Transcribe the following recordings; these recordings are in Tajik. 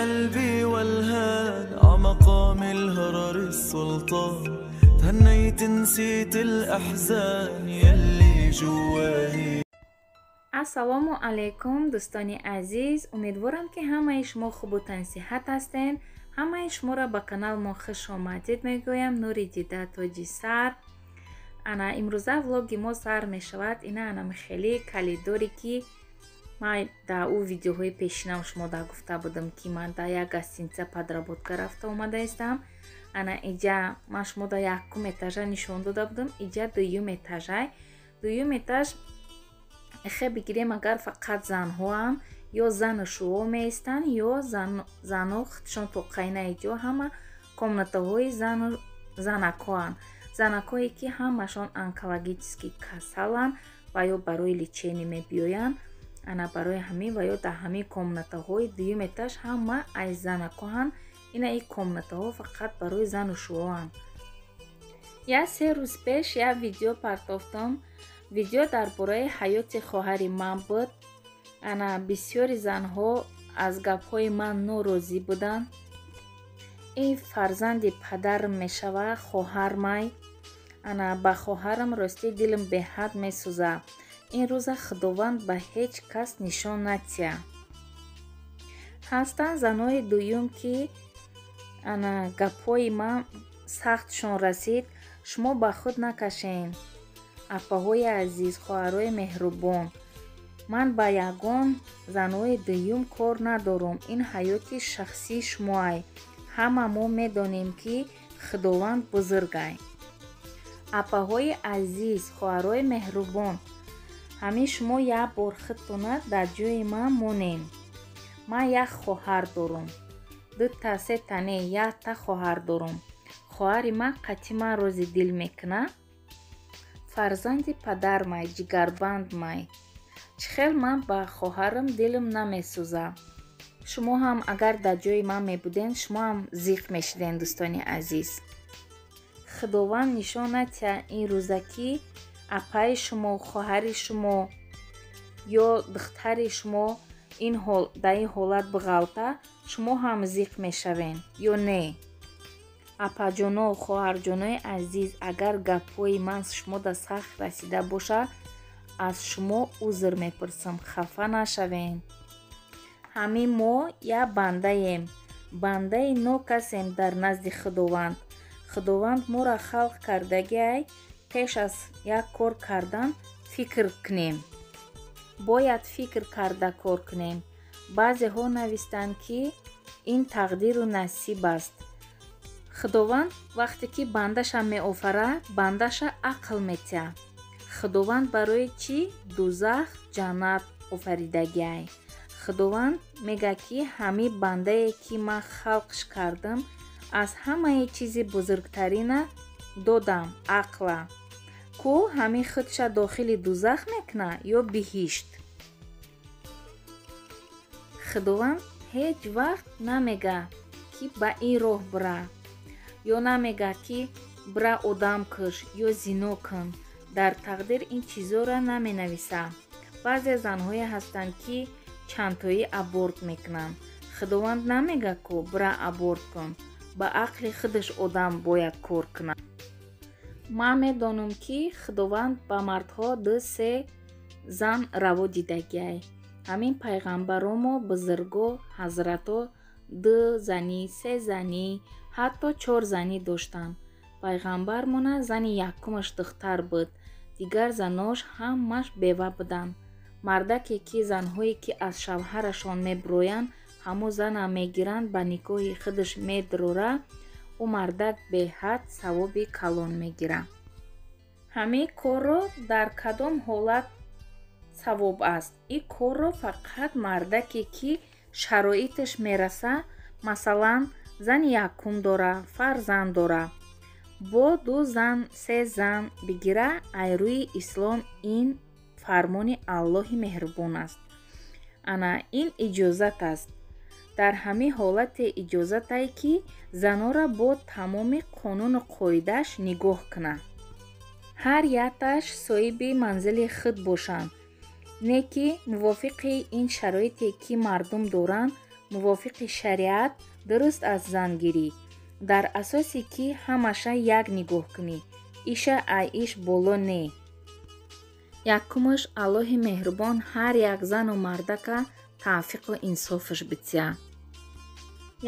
قلبي والهان عمقام الهرر السلطان تهنيت نسيت الأحزان يلي جواهي. Ассалому алайкум, дӯстони азиз. Умедворам, ки ҳамаи шумо хубу тансиҳат ҳастен. Ҳамаи шуморо ба канал мо хуш омадед мегӯям. Нури дида, тоҷи сар. Ана имрӯза влоги мо сар мешавад. Ина анами хеле калидоре, ки ман дар ӯ видеоҳои пешинам шумо да гуфта будам, ки ман дар як гостиница подработка рафта омадаистам. Ана иҷа ман шумо да якум этажа нишон дода будам, иҷа дуюм этажай. Дуюм этаж хе бигирем, агар фақат занҳоам ё зану шӯҳо меистанд, ё зано худшон тоқайна. Иҷо ҳама комнатаҳои зану занакҳоанд, занакҳое ки ҳамашон онкологически касаланд ва ё барои лечение мебиёянд. Ана барои ҳамин ва ё дар ҳамин комнатаҳои дуюм этаж ҳама ай занакҳоанд. Ина ин комнатаҳо фақат барои зану шӯҳоанд. Як 3 рӯз пеш як видео партофтам. Видео дар бораи ҳаёти хоҳари ман буд. Ана бисёри занҳо аз гапҳои ман норозӣ буданд. Ин фарзанди падарам мешавад, хоҳармай. Ана ба хоҳарам ростӣ дилам беҳад месӯзад. Ин рӯза Худованд ба ҳеҷ кас нишон натиҳад. Ҳастанд занои дуюм, ки ана гапҳои ман сахтшон расид. Шумо ба худ накашен, апаҳои азиз, хоҳарои меҳрубон. Ман ба ягон занои дуюм кор надорам. Ин ҳаёти шахсии шумоай. Ҳама мо медонем, ки Худованд бузургай. Апаҳои азиз, хоҳарои меҳрубон, ҳамин шумо як бор худтона дар ҷои ман монен. Ман як хоҳар дорам, дута, сета не, якта хоҳар дорам. Хоҳари ман қатъи ман рози дил мекунад. Фарзанди падармай, ҷигарбандмай. Чӣ хел ман ба хоҳарам дилам намесӯзад? Шумо ҳам агар дар ҷои ман мебуден, шумо ҳам зиқ мешиден. Дӯстони азиз, Худованд нишон натиҳад ин рӯза, ки апаи шумо, хоҳари шумо ё духтари шумо ин ҳол дар ин ҳолат биғалта, шумо ҳам зиқ мешавен ё не? Апаҷоно, хоҳарҷонои азиз, агар гапҳои ман шумода сахт расида бошад, аз шумо узр мепурсам, хафа нашавен. Ҳамин мо як бандаем, бандаи нокасем дар назди Худованд. Худованд моро халқ кардагиай. Пеш аз як кор кардан фикр кунем, бояд фикр карда кор кунем. Баъзеҳо навистанд, ки ин тақдиру насиб аст. Худованд вақте ки бандаша меофарад, бандаша ақл метиҳад. Худованд барои чӣ дузах, ҷаннат офаридагиай? Худованд мегӯяд, ки ҳамин бандае, ки ман халқш кардам, аз ҳамаи чизи бузургтарина додам, ақла. Ку ҳамин худша дохили дузах мекунад ё биҳишт? Худованд ҳеҷ вақт намегӯяд, ки ба ин роҳ бира, ё намегӯяд, ки бира одам куш ё зино кун. Дар тақдир ин чизоро наменависад. Баъзе занҳое ҳастанд, ки чандтоӣ аборт мекунанд. Худованд намегӯяд, ку бира аборт кун. Ба ақли худаш одам бояд кор кунад. Ман медонам, ки Худованд ба мардҳо ду, се зан раво дидагиай. Ҳамин пайғамбаромо, бузурго, ҳазрато ду занӣ, се занӣ, ҳатто чор занӣ доштанд. Пайғамбармона зани якумаш духтар буд, дигар занош ҳамаш бева буданд. Мардаке ки занҳое, ки аз шавҳарашон мебироянд, ҳамон зана мегиранд, ба никоҳи худаш медрора, ӯ мардак беҳад савоби калон мегирад. Ҳамин корро дар кадом ҳолат савоб аст? Ин корро фақат мардаке, ки шароиташ мераса, масалан, зани якум дора, фарзанд дора, бо ду зан, се зан бигира. Ай рӯи ислом ин фармони Аллоҳи меҳрубон аст. Ана ин иҷозат аст. Дар ҳамин ҳолате иҷозатае, ки занора бо тамоми қонуну қоидааш нигоҳ кунад, ҳар якташ соҳиби манзили худ бошанд. Не ки мувофиқи ин шароите, ки мардум доранд, Мувофиқи шариат дуруст аст зангирӣ. Дар асосе ки ҳамаша як нигоҳ кунӣ. Иша ай иш боло не. Якумаш Аллоҳи меҳрубон ҳар як зану мардака тавфиқу инсофаш бития.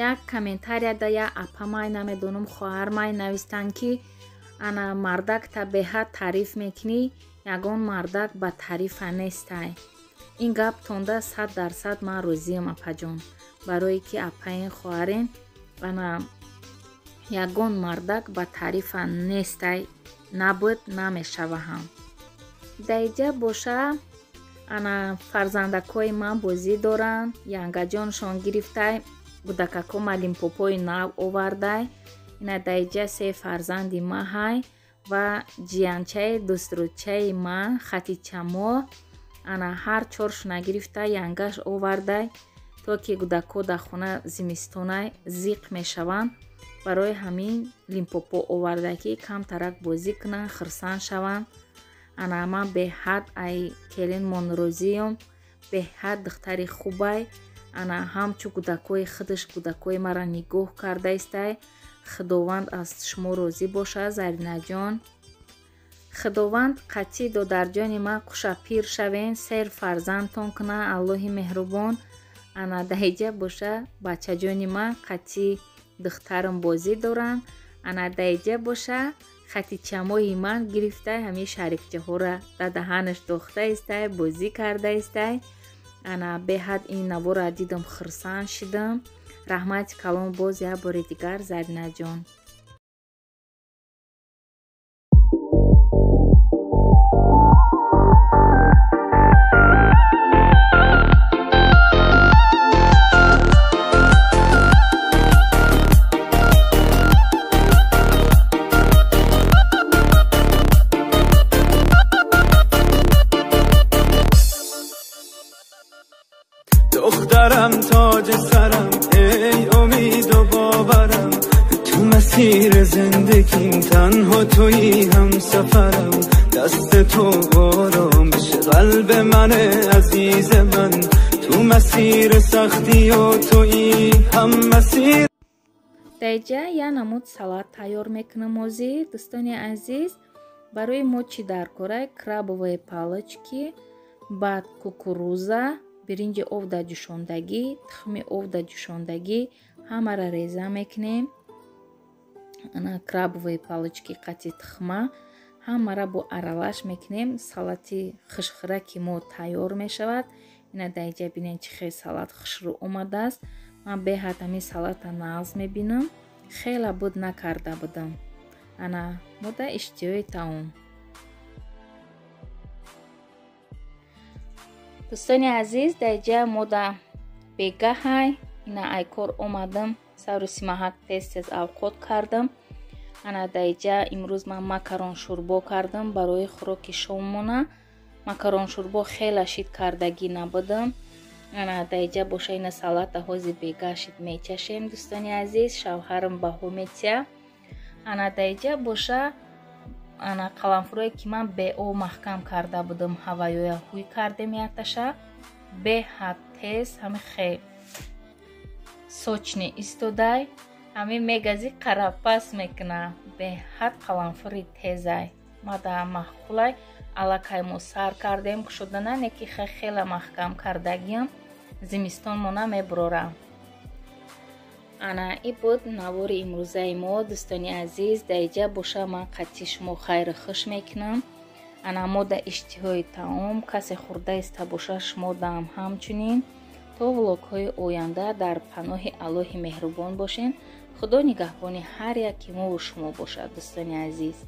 Як комментарияда я апамай намедонам хоҳармай навистанд ки ана мардак та беҳад таъриф мекунӣ, ягон мардак ба таърифа нестай. Ин гап тонда 100% ман розиям апаҷон. Барое ки апаин хоҳарен ана ягон мардак ба таърифа нестай, набуд намешава ҳам. Даиҷа боша ана фарзандакҳои ман бозӣ доранд, янгаҷоншон гирифтай, гудакако малимпопои нав овардай. Ина даиҷа се фарзанди ма ҳай ва ҷиянчаи дӯстрӯчаи ман Хатичамо ана ҳар чоршона гирифта янгаш овардай, то ки гудако дар хона зимистонай зиқ мешаванд. Барои ҳамин лимпопо овардай ки камтарак бозӣ кунанд, хурсанд шаванд. Ана ман беҳад ай келинмон розиём, беҳад духтари хубай. Ана ҳамчу гудакҳои худаш гудакҳои мара нигоҳ карда истай. Худованд аз шумо розӣ бошад, Заринаҷон. Худованд қатъи додарҷони ман қуша пир шавен, сер фарзандтон куна Аллоҳи меҳрубон. Ана даиҷа боша бачаҷони ман қатъи духтарам бозӣ доранд. Ана даиҷа боша Хатичамои ман гирифтай, ҳамин шарикчаҳоро дар даҳанаш дохта истай, бозӣ карда истай. Ана беҳад ин наворро дидам, хурсанд шидам. Раҳмати калон боз як бори дигар, Заринаҷон. دخترم تاج سرم ای امید و باورم، تو مسیر زندگیم تنها تویی هم سفرم. دست تو آرامش قلب من عزیز من، تو مسیر سختی و تویی هم مسیر. Даиҷа я намуд салат тайёр мекунам озӣ. Дӯстони азиз, барои мо чӣ даркорай? Крабовые палочки, баъд кукуруза, биринҷи овда ҷӯшондагӣ, тухми овда ҷӯшондагӣ, ҳамаро реза мекунем. Ана крабовые палочки қати тухма ҳамаро бо аралаш мекунем. Салати хушхӯраки мо тайёр мешавад. Ина даиҷа бинед чӣ хел салат хушрӯ омадааст. Ман беҳад ҳамин салата нағз мебинам, хела буд накарда будам. Ана мода иштиҳои таом. Дӯстони азиз, даиҷа мода бегаҳай. Ина айкор омадам, саври симаҳак тез-тез авқот кардам. Ана даиҷа имрӯз ман макарон шӯрбо кардам барои хӯроки шоммона. Макарон шӯрбо хела шид кардагӣ набудам. Ана даиҷа боша ина салата ҳози бегаҳ шид мечашем. Дӯстони азиз, шавҳарам баҳо метия. Ана даиҷа боша ана қаламфурое ки ман беоб маҳкам карда будам, ҳаваёя ҳуй кардем яташа. Беҳад тез ҳами хе сочни истодай, ҳами мегази қарапас мекуна. Беҳад қаламфури тезай, мада маъқулай. Аллакай мо сар кардем кушодана, не ки хела маҳкам кардагиам, зимистон мо намебурорам. Ана и буд навори имрӯзаи мо, дӯстони азиз. Даиҷа боша ман қатъи шумо хайру хуш мекунам. Ана мо да иштиҳои таом касе хӯрда иста боша, шумо даам ҳамчунин. То влогҳои оянда дар паноҳи Аллоҳи меҳрубон бошен. Худо нигаҳбони ҳар яки мову шумо бошад, дӯстони азиз.